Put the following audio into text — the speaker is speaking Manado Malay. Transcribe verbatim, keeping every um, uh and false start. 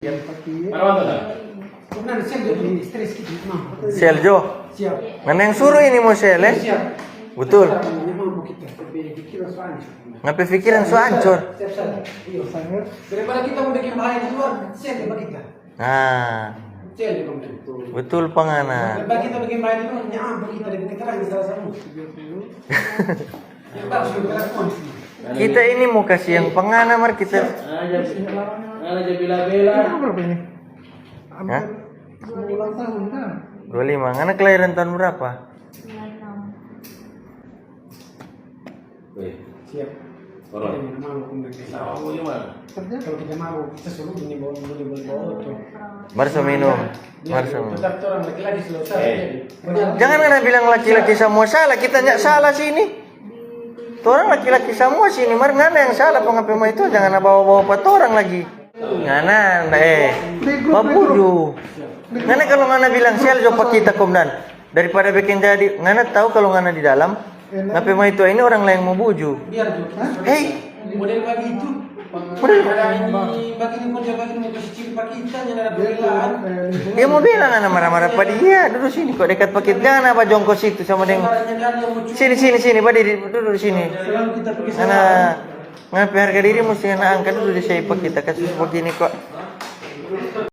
Mana mantu, nah? Komdan, sel jo, please, stres kita, no. Sel jo. Siap. Ngana yang suruh ini mo sel, eh? Siap. Betul. Kita, memang mo kita, tapi pikiran so ancor. Ngapa pikiran so ancor? Siap, siap. Iyo. Daripada kita mo bikin bahaya di luar, sel jo pa kita. Nah. Sel jo pa kita. Betul pa ngana. Daripada kita bikin bahaya di luar, nyaman pa kita, deng keterangan salah sama. Kita ini mo kasi yang pa ngana, mar kita. Ngana ja, ngana ja bela-bela. Ini berapa ini? Hah? Hampir mau ulang tahun, kan? Dua lima. Ngana kelahiran tahun berapa? Weh. Siap. Orang. Ini malu, komdan. Sama aku gimana? Kalau kita mau, kita suruh ini bawa, ini bawa, bawa oto. Mar so minum. Mar so minum. Tetap orang laki-laki selalu salah. Eh. Jangan ngana bilang laki-laki samua salah, kita nya salah sini. Torang laki-laki samua sini, mar ngana yang salah, pengapa mo itu, jangan bawa-bawa pa torang lagi. Ngana, eh, babuju. Ngana kalau ngana bilang sel jo pa kita, komdan, daripada bikin jadi, ngana tahu kalau ngana di dalam, ngapa mo itu ini orang lain mo buju. Hei. Model bagitu. Model. Ada ini, bagini, model bagini, mo kasi ciri pa kita, nyanda ada pembelaan. Dia mo bilang ngana marah-marah pa dia, dudu sini kok, dekat pa kita, jangan apa jongkok situ sama deng. Sini, sini, sini, badiri, dudu di sini. Selalu kita pakai. Ngana, ngana pe harga diri musti ngana angkat, dudu di sini pa kita, kasus bagini kok.